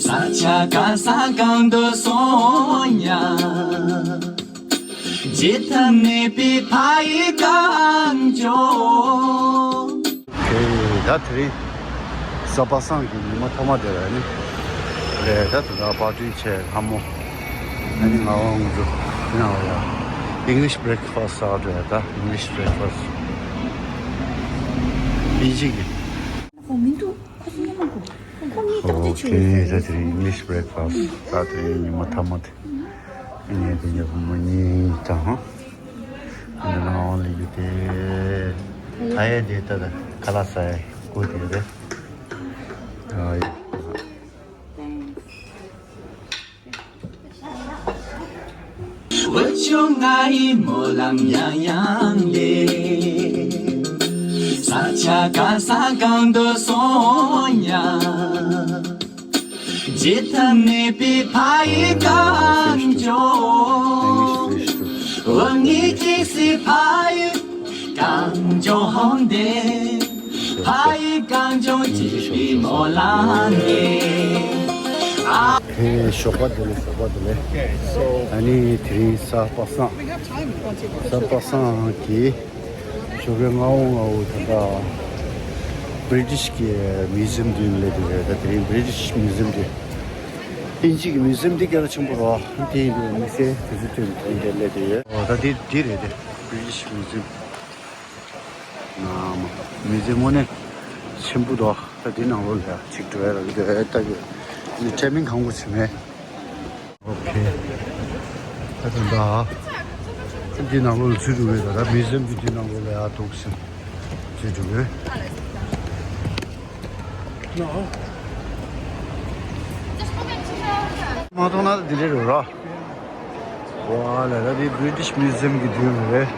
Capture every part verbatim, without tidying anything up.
ས་ཆ་ག་ས་གང་དུ་སོང་ཡང་། བརྗེད་ཐབས་མེད་པའི་ཕ་ཡི་གངས་ལྗོངས། ཨོ་ཁེ། ད་དེ་རིང་གཟའ་པ་སངས་ཀྱི་ཉི་མ་ཐོག་མ་དེ་རེད་ནི། རེད། ད་དེ་འདྲ་པར་ཊི་བྱས་ལྷ་མོ། ཨ་ནི་ང་འོང་འགྲོ་ཡང་ཡ། English breakfast ཟ་འགྲོ་ཡ། ད་English breakfast། དབྱིན་ཇི་གི། ཁོ་མི་འདུག་ཁོ་ཚོ་མཉམ་པོ། ཁོ་མི་ཏོག་ཙམ་ཨོ་ཁེ། ཆུ་ད་དེ་རིང་English breakfast། ད་དེ་རིང་ཉི་མ་ཐ་མ་དེ། ངས་དེ་ཉོ་མོ་གཉིས་དང་། འདི་ནང་ལ་ཡོད་དེ། ད་ཡ་དེ་ད་ད་ཁ་ལག་ཟ་ཡ་སྒོ་དེ་རེད། ཨ་ཡ། འོ་ཅོག་ང་ཡི་སྨོན་ལམ་ཡང་ཡང་ལེན། ས་ཆ་ག་ས་གང་དུ་སོང་ཡང་། བརྗེད་ཐབས་མེད་པའི་ཕ་ཡི་གངས་ལྗོངས། འོ་ངའི་སྐྱེ་སའི་ཕ་ཡུལ་གངས་ལྗོངས་དེ། ཕ་ཡི་གངས་ལྗོངས་སྐྱིད་པའི་སྨོན་ལམ་ཡིན། ཨ། ཧེ། ཞོགས་པ་བདེ་ལེགས། ཞོགས་པ་བདེ་ལེགས། ཨ་ནི་དེ་རིང་གཟའ་པ་སངས། གཟའ་པ་སངས་ཀྱི་ཞོགས་པའི་སྔ་པོ་སྔ་པོ་ད་ལྟ་British གི་Museum དེ་སླེབས་བསྡད་ཡོད། ད་དེ་རིང་British Museum དེ། དབྱིན་ཇི་གི་Museum དེ་སྐད་གྲགས་ཆེན་པོ་རེད་བ། དེ་ཡིན་དུས་མི་སེར་དེ་ཚོ་ཐོན་དེ་འདྲ་སླེབས་བསྡད་ཡོད། ཨོ་ད་དེ་དེ་རེད་དེ། British Museum ཨ་མ། Museum དངོས་གནས་ཆེན་པོ་འདུག་ད་དེ་ནང་ལོགས་ལ་ཡ་གཅིག་འགྲོ་ཡ་རག་གི་འདུག་ཨེ་ལྟ་གི་འདི་ཊའི་མིང་གང་པོ་བྱེད་མེད། ཨོ་ཁེ། ད་དུང་ད་འདི་ནང་ལོགས་ལ་ཚུད་འགྲོ་གི་ད། ད་Museum གི་འདི་ནང་ལོགས་ལ་ཡ་འདུག་ཟིན་ཚུད་འགྲོ་གི། མ་མཐོང་ན་འདི་འདྲ་རེད་ར། ཝ་ལ་ལ། འདི་British Museum གི་མདུན་རེད།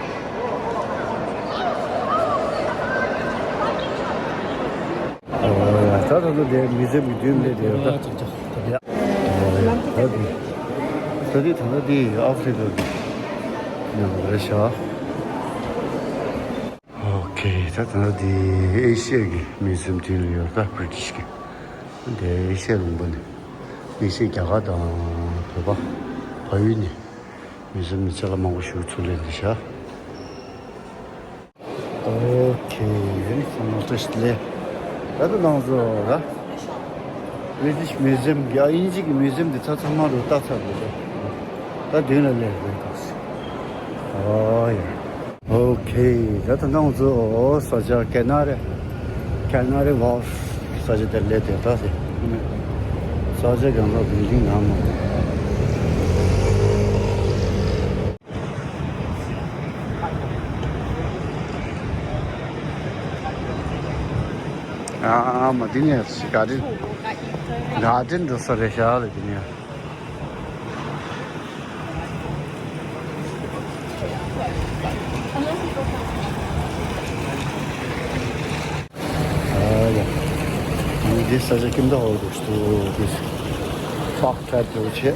ཨོ་ཡ། ད་ད་ད་འདི་Museum གི་མདུན་རེད་དེ། ད་ད་འདི་ད་འདི་ད་ད་འདི་ཨ་ཧྥེ་རི་ཀ་གི་ནང་རེད་ཤག་ཨོ་ཁེ། ད་ད་འདི་ཨེ་ཤི་ཡ་གི་Museum དེ་ཡོད་ད། British གི། འདི་ཨེ་ཤི་ཡ་ལུང་པ་ནས། ཨེ་ཤི་ཡ། རྒྱ་གར་དང་བོད་པ། བལ་ཡུལ་ནས་Museum ནས་ཅ་ལག་མང་པོ་ཞིག་ཚུར་ལེན་བསྡད་ཤག་ཨོ་ཁེ། ཚང་མ་བཀྲ་ཤིས་བདེ་ལེགས། ད་ལྟ་ནང་ཚོ་ར། British Museum གི། ཨ། དབྱིན་ཇི་གི་Museum དེ་ཚ་ཚང་མ་རུ་ལྟ་ཚར་འདུག་ད་མདུན་ལ་སླེབས་རེད་འདུག་ཨོ་ཡ། ཨོ་ཁེ། ད་ད་ནང་ཚོ་ས་ཆ་Canary Canary Wharf ས་ཆ་དེར་སླེབས་བསྡད་ད་དེ། ས་ཆ་གང་ལ་བིལ་ཌིང་ནང་མ། ཨ་མ། འདི་ནས་ག་ཌེན། ག་ཌེན་འགྲོ་ས་རེད་ཤག་ལ། འདི་ནས། ཨ་ཡ། ཨ་ནི་འདི་ས་ཆ་ཁྱིམ་བདག་འོག་ཏུ་ཞུ་འདུག་འདི་ཕག་ཁྲ་འདྲ་བོ་བྱས།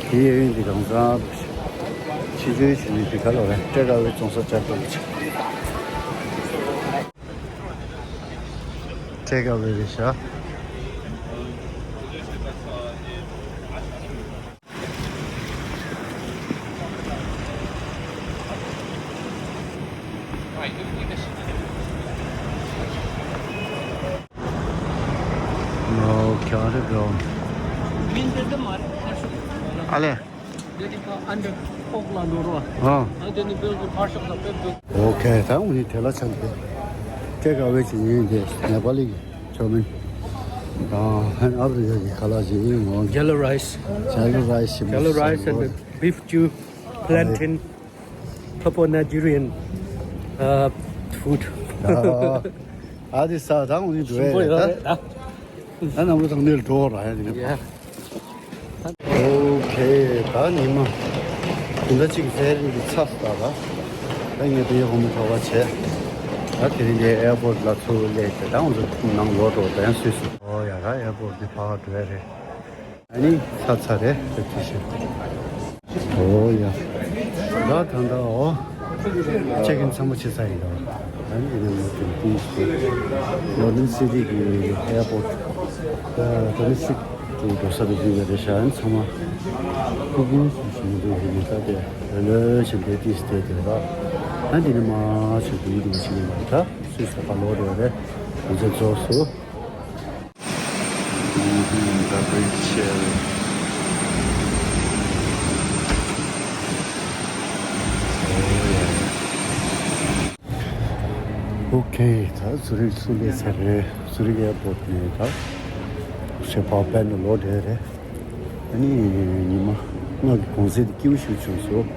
དེ་གཡས་གཡོན་འདི་གང་ཚང་འདུག་ཕྱི་ཚུལ་ཞུ་ནི་འདི་ག་ལ་རེད། ཊེག་ཨ་ཝེ་བཙོང་ས་འདྲ་བོ་བྱས། ཊེག་ཨ་ཝེ་རེད་ཤག་ཨ་ལེ། ཨོ་ཁེ། ད་འུ་ནི་དེ་ལ་ཆ་འདི་ཊེག་ཨ་ཝེ་བྱེད་ཡིན། དེ་ནེ་པ་ལི་གི་ཅའོ་མིན་དང་ཨ་ཧྥེ་རི་ཀ་གི་ཁ་ལག་ཅིག་ཡིན། འོང་། Yellow rice. Yellow rice. Yellow rice and beef stew, plantain, Papua Nigerian, uh, food. ཨ་དེ་ས་ད་འུ་ནི་འགྲོ་ཡ་རེད་ད། ད་ནམ་རུ་ཐང་ནེལ་འགྲོ་ར་ཡ་དེ་ནི། ཨོ་ཁེ། ད་ཉི་མ་དེ་འདྲ་གཅིག་ཟེར་རིང་གི་ཚ་ས་ད། ད་ངས་དེ་ཡོད་མི་ཐོག་པ་བྱས། ད་དེ་རིང་དེ་ཨེར་པོར་ལ་ཚུར་སླེབས་ཏེ། ད་འུ་ཚོ་ནང་ལོག་འགྲོ། ད་ཡང་སུས་སུ། ཨོ་ཡ། ད་ཨེར་པོར་འདི་ཕར་འགྲོ་ཡ་རེད། ཨ་ནི་ཚ་ཚ་རེད་དེ་དེ་བཞིན། ཨོ་ཡ། ད་ད་ད་ཨོ། ཅེག་ཨིན་ཚང་མ་བྱས་ཚར་ཡིན་ད། ཨ་ནི་ཨ་ནི་ལོན་ཌོན་ཊི་ལོན་ཌོན་སི་ཊི་གི་ཨེར་པོར་ཊི་ཌོ་མེ་སི་ཊིག་ཏུ་འགྲོ་ས་དེ་འདི་རེད་ཤག་ཨ་ནི་ཚང་མ་ཕྲུ་གུ་སུ་ཞིག་མི་འདུག་ཧེ་ནི་ད་དེ་ལོས་ལོས་བྱས་ཏེ་ཏིས་ཏེ་དེ་ར། ཨ་ནི་འདི་ནི་མ་ཆུ་དེ་འདུག་ཕྱི་ནས་མ་ད་སུས་ད་ག་ལོ་རེད་རེད། དེ་ཚོ་རྫོགས་སོ། ཨུམ། The bridge here. ཨོ་ཁེ། ད་ཛུ་རིག་ཚུར་སླེབས་ཚར་རེད། ཛུ་རིག་ཨེར་པོར་ཊི་ནས་ད་ཞེ་པོ་དཔེ་ནི་ལོ་བགྲེས་རེད། ཨ་ནི་ཉི་མ་ལྔ་གི་གུང་སེང་དེ་སྐྱིད་པོ་ཞིག་བྱུང་སོང་།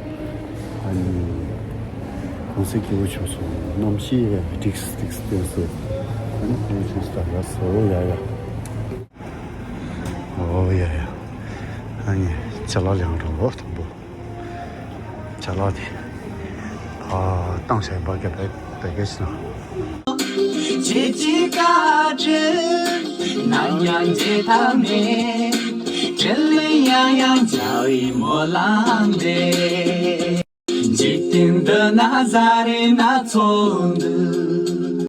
ཨ་ནི་གུང་སེང་སྐྱིད་པོ་བྱུང་སོང་། གནམ་གཤིས་འགྲིག་འགྲིག་སྟེ་སོང་། ཨ་ནི་སྐྱིད་པོ་བྱུང་སོང་། ད་ཡ་སོ་ཡ་ཡ། ཨོ་ཡ་ཡ། ཨ་ནི་ཅ་ལག་ལེན་འགྲོ་ལོ་དང་པོ། ཅ་ལག་དེ་ཨ་བཏང་བྱས་པ་ག་བེད་བེད་ཀེ་ཇི་ནང་། ཁྱེད་ཀྱི་བཀའ་དྲིན་ནམ་ཡང་བརྗེད་ཐབས་མེད། དྲིན་ལན་ཡང་ཡང་འཇལ་བའི་སྨོན་ལམ་འདེབས། འཇིག་རྟེན་འདི་ན་བཟའ་རིགས་སྣ་ཚོགས་འདུག